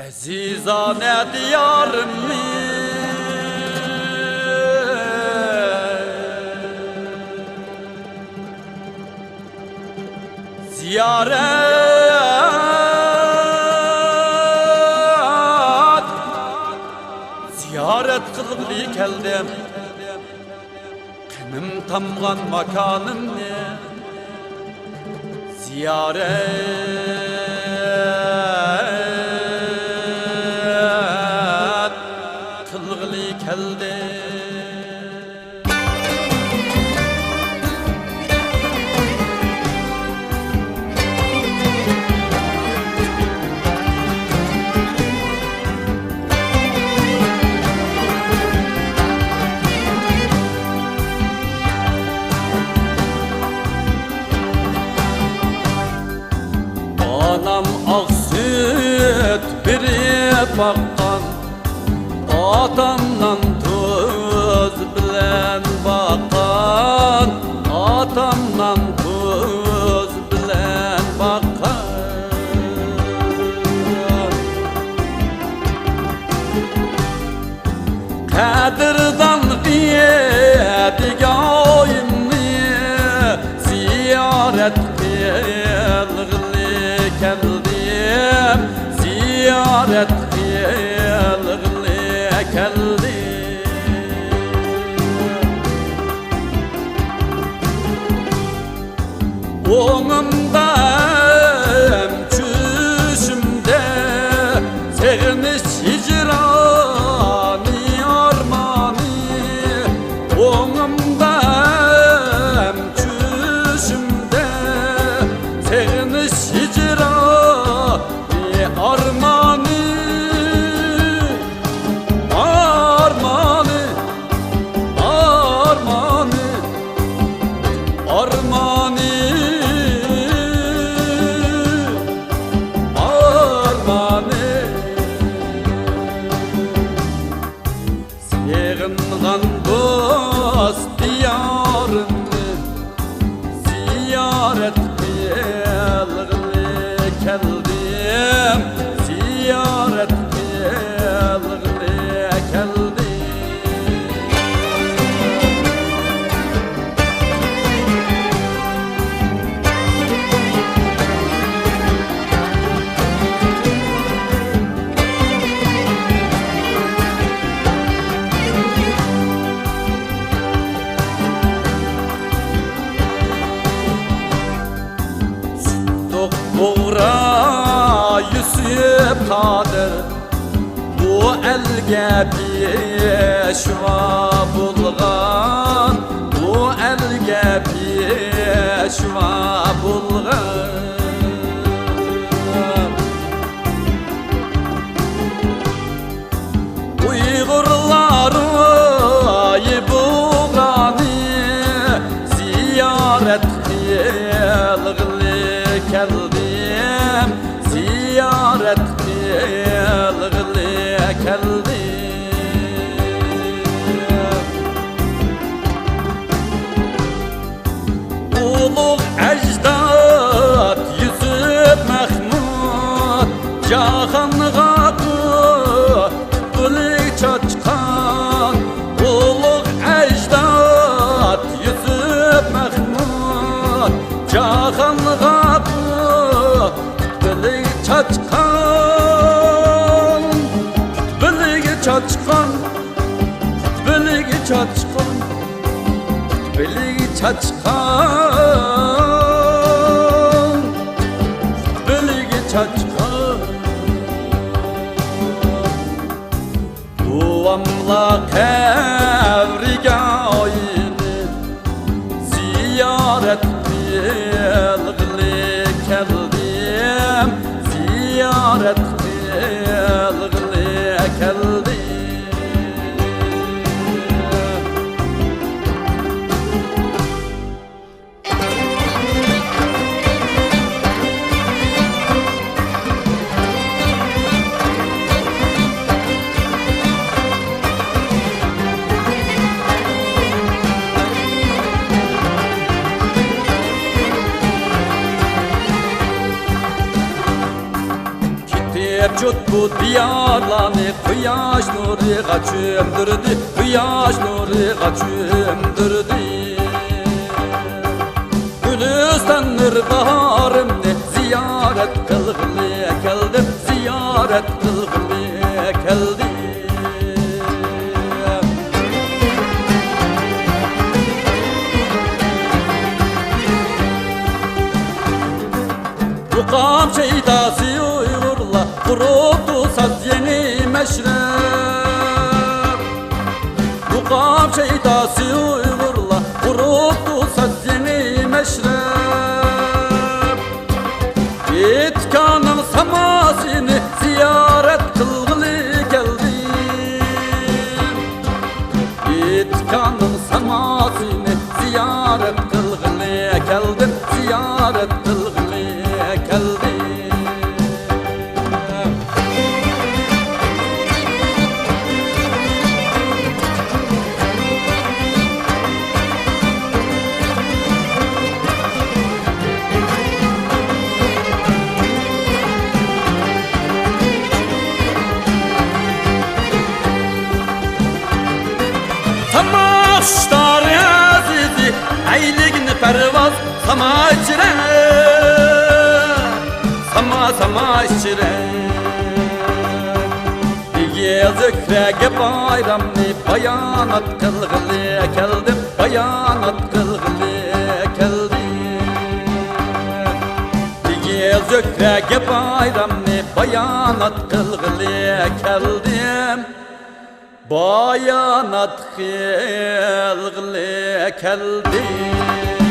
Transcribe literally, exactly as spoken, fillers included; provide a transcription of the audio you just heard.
ئەزىزانە دىيارىمنى زىيارەت، زىيارەت قىلغىلى كەلدىم. قېنىم تامغان ماكانىمنى زىيارەت قىلغىلى كەلدىم. ئانام ئاق سۈت بېرىپ باققان، ئاتام نان تۇز بىلەن باققان، ئاتام نان تۇز بىلەن باققان. قەدىردان ئىدىگايىمنى زىيارەت قىلغىلى كەلدىم، زىيارەت قىلغىلى كەلدىم. ئوڭۇمدا ھەم چۈشۈمدە سېغىنىش، ھىجرانى، ئارمانى. ئوڭۇمدا ھەم چۈشۈمدە سېغىنىش، ھىجرانى، ئارمانى. ئارمانى، ئارمانى، ئارمانى، ئارمانى. سېغىنغان دوست دىيارىمنى زىيارەت قىلغىلى كەلدىم، زىيارەت قىلغىلى كەلدىم. توق بۇغرا يۈسۈپ قادىر، بۇ ئەلگە پېشۋا بولغان، بۇ ئەلگە پېشۋا بولغان. ئۇيغۇرلار ئايبۇغانى زىيارەت قىلغىلى كەلدىم، زىيارەت قىلغىلى كەلدىم. ئۇلۇغ ئەجداد يۈسۈپ مەھمۇد جاھانغا قۇتلۇق چاچقان. ئۇلۇغ ئەجداد يۈسۈپ مەھمۇد جاھانغا قۇتلۇق چاچقان. قۇتلۇق چاچقان. قۇتلۇق چاچقان. قۇتلۇق چاچقان، قۇتلۇق چاچقان. بوۋاملار قەبرىگاھىنى زىيارەت قىلغىلى كەلدىم، زىيارەت قىلغىلى كەلدىم. كېتىپ جۇت بۇ دىيارلارنى قۇياش نۇرىغا چۆمدۈردى، قۇياش نۇرىغا چۆمدۈردى. گۈلىستان نۇر باھارىمنى زىيارەت قىلغىلى كەلدىم، زىيارەت قىلغىلى كەلدىم. مۇقام شەيداسى ئۇيغۇرلار، قۇرۇپتۇ ساز يېڭى مەشرەپ. مۇقام شەيداسى ئۇيغۇرلار، قۇرۇپتۇ ساز يېڭى مەشرەپ. ئېتىكانىڭ ساماسىنى زىيارەت قىلغىلى كەلدىم. ئېتىكانىڭ ساماسىنى زىيارەت قىلغىلى كەلدىم، زىيارەت قىلغىلى كەلدىم. ساما قۇشلار ئەزىزى، ئەيلىگىن پەرۋاز ساما ئىچرە، ساما، ساما ئىچرە. ئېگىل زۆھرەگە بايرامنى بايانات قىلغىلى كەلدىم، بايانات قىلغىلى كەلدىم. ئېگىل زۆھرەگە بايرامنى بايانات قىلغىلى كەلدىم، بايانات قىلغىلى كەلدىم.